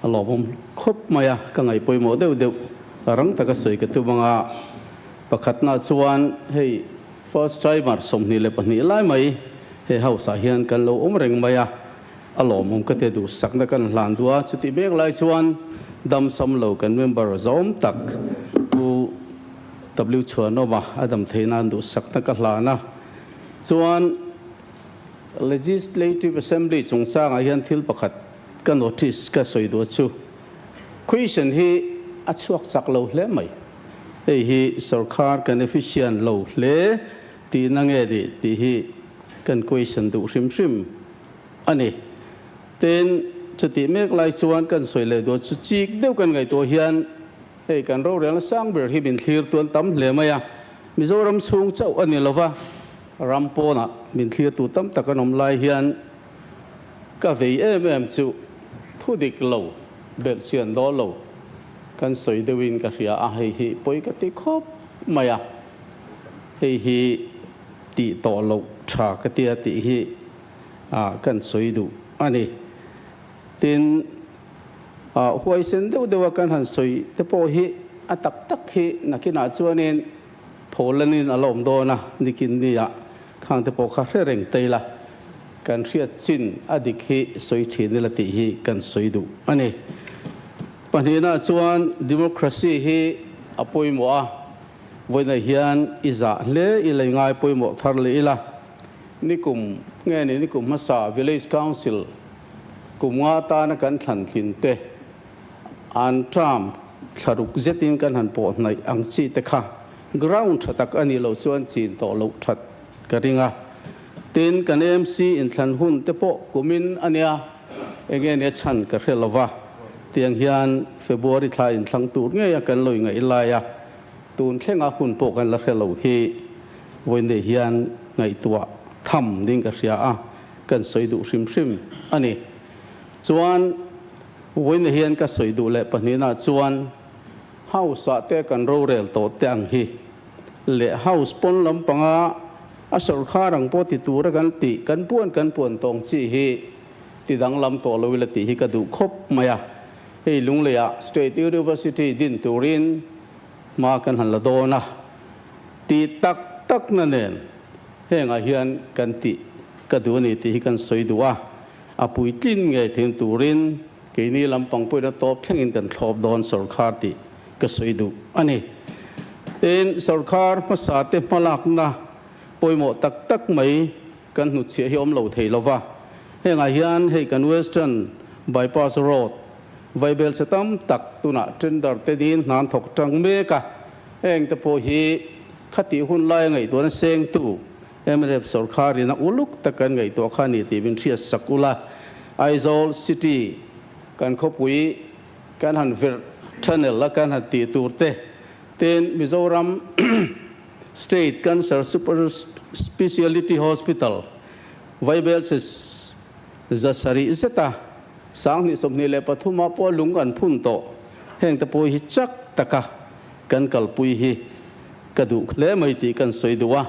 A lawmawm khawp mai a, ka ngaih pawimawh deuh deuh rang taka sawi ka tum ang a. Pakhatna chuan hei first timer 22 lai mai he house ah hian kan lo awm reng mai a, a lawmawm ka ti a duhsakna kan hlan duh a, chutih mek lai chuan dam sam lo kan member zawm tak Pu W Chhuanawma a dam theih nan duhsakna ka hlan a, chuan Legislative Assembly chungchangah hian thil pakhat ka notice ka sawi duh chu question hi a chhuak chak lo hle mai. Hei hi sorkar kan efficient lo hle tihna nge ni tih hi kan question duh hrim hrim a ni. Tin, chutih mek lai chuan kan sawi leh duh chu chik deuh kan ngaihtuah hian hei kan rorelna sang ber hi min thlir tuan tam hle mai a, Mizoram chhung chauh a ni lova, ram pawnah min thlirtu tam tak an awm lai hian Ka vei em em chu thu dik lo, belh chian dawn lo kan sawi deuhin ka hria a, hei hi pawi ka ti khawp mai a, hei hi tih tawh loh tha ka tia tih hi kan sawi duh a ni. Tin, huaisen deuh deuha kan han sawi te pawh hi a tak tak hi nakinah chuanin Pholenin a la awm dawn a, nikin nia Khang te pawh kha hre reng ta ila, kan hriat chin a dik hi sawi thin ila tih hi kan sawi duh a ni. Pahnihna chuan democracy hi a pawimawh a, vawiinah hian i zah hle ila i ngai pawimawh thar leh ila, nikum nge ni nikum hmasa village council kum nga tana kan thlan thlin te an term thlaruk zetin kan han pawh hnaih ang chi te kha Ground tha tak a nih loh chuan chin tawh loh that ka ring a. Tin, kan AMC inthlan hun te pawh kumin a nia, enge nia chhan ka hre lo va. Tiang hian February thla inthlang tur ngei a kan lo ingaih lai a, tun thlenga hun pawh kan la hre lo hi vawiin hian ngaihtuah tham ding ka hria a, kan sawi duh hrim hrim a ni. Chuan, vawiin hian ka sawi duh leh pahnihna chuan, House ah te kan rorel tawh te ang hi leh House pawn lampanga a sawrkhar ang pawh ti tura kan tih kan puan kan puan tawng chi hi ti danglam tawh lo ila tih hi ka duh khawp mai a. Hei Lungleiah State University din turin hma kan han la dawn a, tih tak tak na nen hengah hian kan tih ka duh a ni tih hi kan sawi duh a, a puitlin ngei thing turin Keini lampang pawhin a tawp thlengin kan thlawp dawn sawrkhar tih ka sawi duh a ni. Tin, sawrkhar hmasa te hmalakna pawimawh tak tak mai kan hnutchhiah hi awm lo thei lo va. Hengah hian hei kan Western Bypass Road vaibel che tam tak tunah tender te niin hna an thawk tang mek a. Heng te pawh hi khatih hun laia ngaihtuahna sengtu Mnf sawrkharin a uluk tak kan ngaihtuah kha a ni tih min hriat sak ula, Aizawl City kan khawpui kan han virh tunnel a kan han tih tur te, tin Mizoram State Cancer Super Speciality Hospital Vaibel che 700 zeta 2023 ah pawh lung kan phun tawh, heng te pawh hi chak taka kan kalpui hi Ka duh hle mai tih kan sawi duh a,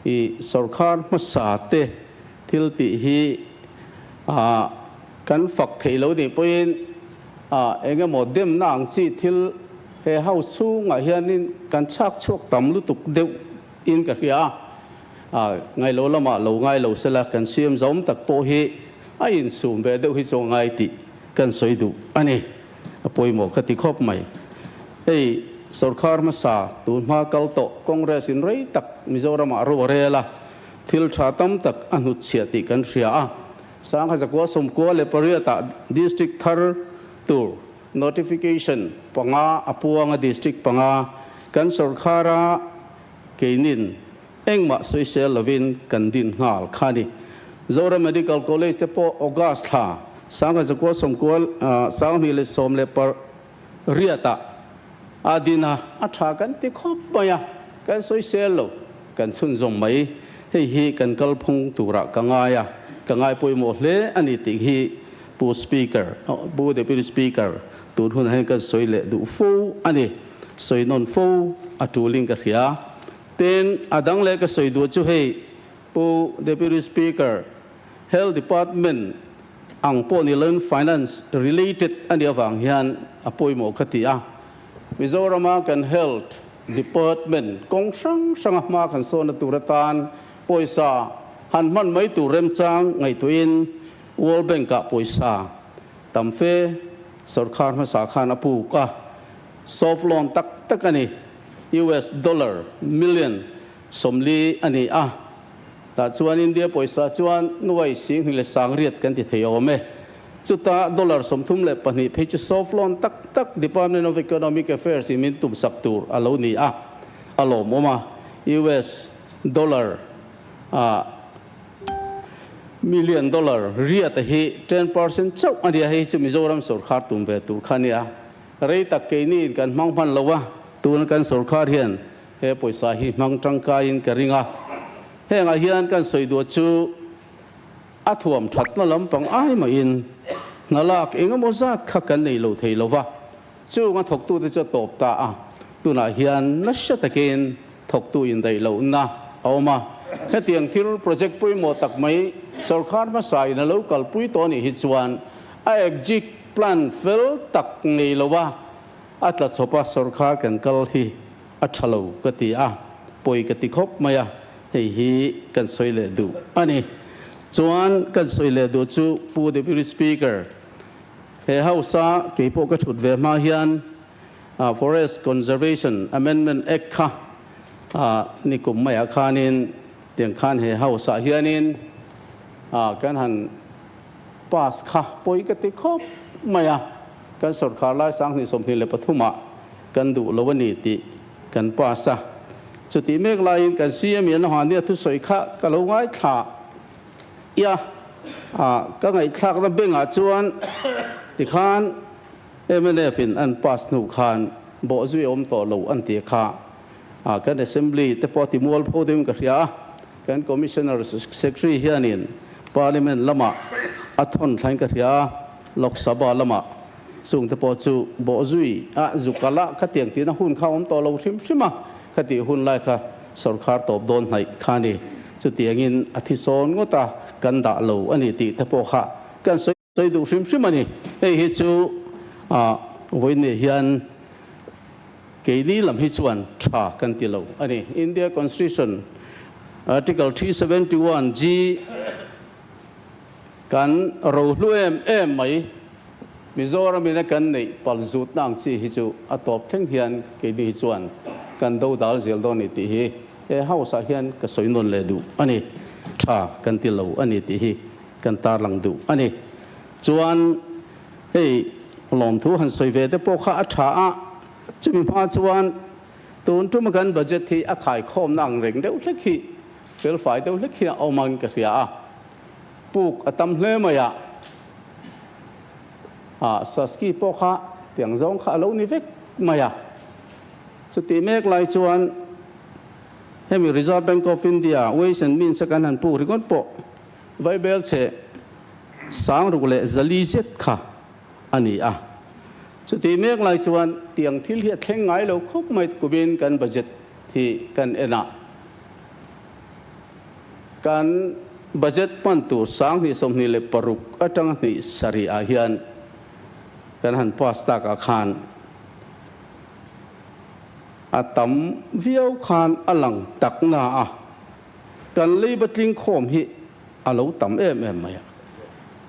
i sawrkhar hmasa te thil tih hi kan fak theih lo nih pawhin eng emaw demna ang chi thil he house chhungah hianin kan chhak chhuak tam lutuk deuh in ka hria a, ngailo lamah lo ngai lo sela kan siam zawm tak pawh hi a insum ve deuh hi chu a ngai tih kan sawi duh a ni, a pawimawh ka ti khawp mai. Hei sorkar hmasa tun hma kal tawh Congress in rei tak Mizoramah ro a rel a, thil tha tam tak a hnutchhiah tih kan hria a. 1998 ah District thar tur notification panga a puang a District panga kan sorkara keinin engmah sawisel lovin kan din nghal kha ni. Zoram Medical College te pawh August thla 1998 ah a din a, a tha kan ti khawp mai a, kan sawisel lo, kan chhunzawm mai. Hei hi kan kalphung turah ka ngai a, ka ngai pawimawh hle a ni tih hi Pu Speaker, Pu Deputy Speaker tun hunah hian kan sawi leh duh fo a ni. Sawi nawn fo a tulin ka hria. Tin, a dang leh ka sawi duh chu hei Pu Deputy Speaker, Health Department, ang pawh ni loin finance related a nih avang hian a pawimawh ka ti a. Mizorama kan Health Department kawng hrang hranga hma kan sawnna tur atan pawisa han hman mai tur remchang ngaihtuahin World Bank-ah pawisa tam fe sorkar hmasa khan a puk a, soft loan tak tak a ni, US dollar million 40 a ni a. Tah chuan India pawisa chuan nuai 28 kan ti thei awm e. Chuta dollar 32 phei chu soft loan tak tak Department of Economic Affairs in min tum sak tur a lo ni a, a lawmawm a. US dollar ah million dollar riat a hi 10% chauh a nia, hei chu Mizoram sorkar tum ve tur kha a nia. Rei tak keini in kan hmang hman lo a, tuna kan sorkar hian He pawisa hi hmang tangkaiin ka ring a, hengah hian kan sawi duah chu a thuam thatna lampang ai mahin hna lak eng emaw zat kha kan nei lo thei lo va, chung a thawktute chu a tawp ta a, tunah hian nasa takin thawktu indaih lohna a awm a, hetiang thil project pawimawh tak mai sorkar hmasa in a lo kalpui tawh anih hi chuan a exit plan fel tak ngei lo a, a tla chawp a sorkar kan kal hi a tha lo ka ti a, pawi ka ti khawp mai a, hei hi kan sawi leh duh a ni. Chuan kan sawi leh duh chu Pu Deputy Speaker, he House a kei pawh ka thut ve hma hian Forest Conservation Amendment Act kha nikum maiah khanin tiang khan he House ah hianin kan han pass kha pawi ka ti khawp mai a, kan sorkar lai 2023 ah kan duh lo a ni tih kan pass a. Chutih mek laiin kan CM in a hmahni a thusawi kha ka lo ngaithla ia a, ka ngaihthlakna bengah chuan tikhan mnf in an pass hnu khan bawhzui a awm tawh lo an ti kha a, kan assembly te pawh a ti mual pho deuhin ka hria a, kan commissioner secretary hianin parliament lamah a thawn thlain ka hria a, Lok Sabha lamah Chung te pawh chu bawhzui a zu kal a, khatiang tihna hun kha awm tawh lo hrim hrim a, khatih hun lai kha sorkar tawp dawn hnaih kha a ni. Chutiangin a thi sawn ngawt a, kan dah lo a ni tih te pawh kha kan sawi duh hrim hrim a ni. Hei hi chu vawiin hian keini lam hi chuan tha kan ti lo a ni. India Constitution Article 371 G Kan rohlu em em mai. Mizoram in a kan neih pal zutna ang chi hi chu a tawp thleng hian keini hi chuan kan do dal zel dawn ni tih hi he house ah hian ka sawi nawn leh duh a ni. Tha kan ti lo a ni tih hi kan tarlang duh a ni. Chuan hei lawmthu han sawi ve te pawh kha a tha a, chumi hma chuan tun tuma kan budget hi a khaikhawmna ang reng deuh hlek hi felfai deuh hlek hi a awm ang ka hria a. Puk a tam hle mai a, ah Saski pawh kha tiang zawng kha a lo ni vek mai a. Chutih mek lai chuan hemi Reserve Bank of India Ways and Means a kan han puk ringawt pawh vaibel chhe 6400 zet kha a ni a. Chutih mek lai chuan tiang thil hi a thleng ngai lo khawp mai kumin kan budget hi kan en a. Kan budget hman tur 2026 atanga hnih sarih ah hian kan han pass tak ah khan a tam viau khan a lang tak na a, kan leiba tling khawm hi a lo tam em em mai a.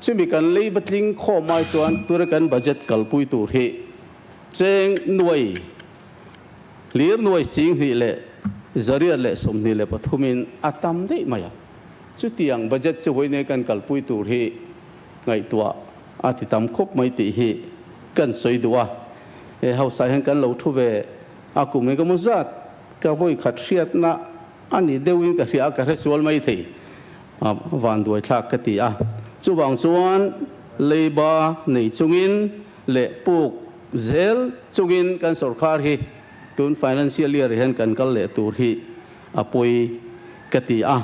Chumi kan leiba tling khawm ai chuan tura kan budget kalpui tur hi cheng nuai Hlir nuai 2323 in a tam daih mai a. Chutiang budget chu vawiin kan kalpui tur hi ngaihtuah a ti tam khawp mai tih hi kan sawi duh a. He house ah hian kan lo thu ve a kum engemaw zat ka vawi khat hriatna a ni deuhin ka hria a, ka hre sual mai thei a, vanduai thlak ka ti a. Chuvang chuan leiba nei chungin leh puk Zel chungin kan sorkar hi tun financial year hian kan kal leh tur hi a pawi ka ti a.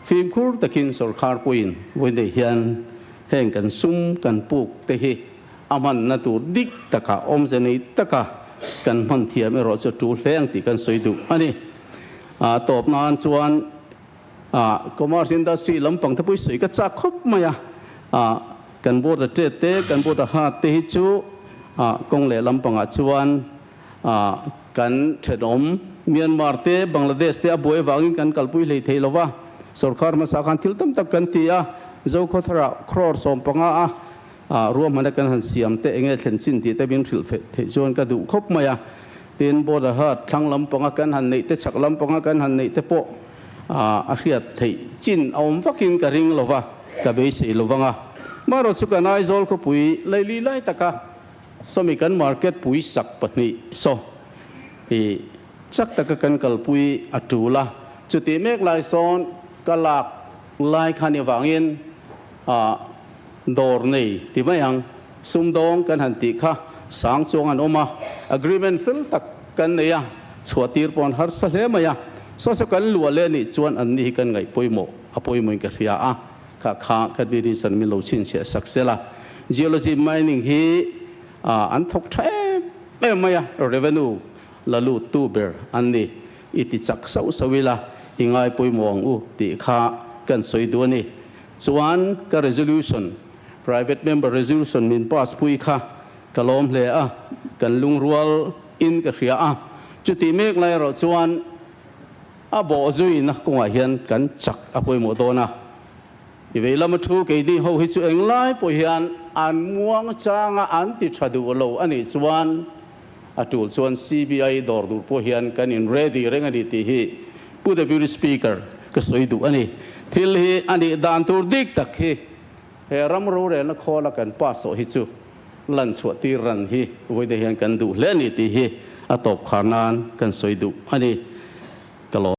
Fimkhur takin sorkar pawhin vawiin hian heng kan sum kan puk te hi a hmanna tur dik taka awmze nei taka kan hman thiam erawh chu tul hle ang tih kan sawi duh a ni. A tawp nan chuan commerce industry lampang te pawh i sawi ka chak khawp mai a. Kan border tet te, kan border hat te hi chu kawng leh lampangah chuan kan thenawm Myanmar te, Bangladesh te a buai avangin kan kalpui hlei thei lo va. Sorkar hmasa khan thil tam tak kan ti a, Zokhawthara crore 15 a ruahmana kan han siam te enge thlen chin tih te min hrilh feh theih chuan ka duh khawp mai a. Tin, border hat thlang lampanga kan han neih te, chhak lampanga kan han neih te pawh a hriat theih chin a awm vakin ka ring lo va, ka beisei lo vang a. Marawh chu kan Aizawl khawpui laili lai taka sawmi kan market pui sak pahnih saw i chak taka kan kalpui a tul a, chutih mek lai sawn ka lak lai khan avangin dawr nei ti mai ang, sumdawng kan han tih kha sang chuang an awm a, agreement fel tak kan nei a, chhuah tir pawh an harsa hle mai a, saw saw kan luah leh anih chuan an ni hi kan ngaih pawimawh a pawimawhin ka hria a, kha kha ka Birisan min lo chhinchhiah sak sel a, geology mining hi an thawk tha em em mai a, revenue la lut tu ber an ni, i ti chak sauh sauh ila i ngai pawimawh ang u tih kha kan sawi duh a ni. Chuan ka resolution, private member resolution min pass pui kha ka lawm hle a, kan lungrual in ka hria a. Chutih mek lai erawh chuan a bawh zuina kawngah hian kan chak a pawimawh dawn a. I vei lama thu keini ho hi chu englai pawh hian an muang changa an ti tha duh lo a nih chuan a tul chuan CBI dawr dur pawh hian kan in ready reng a ni tih hi Pu Deputy Speaker ka sawi duh a ni. Thil hi a nih dan tur dik tak hi he ram rorelna khawla kan pass tawh hi chu lan chhuah tir ran hi vawiin hian kan duh hle a ni tih hi a tawp khar nan kan sawi duh a ni. Ka lawm.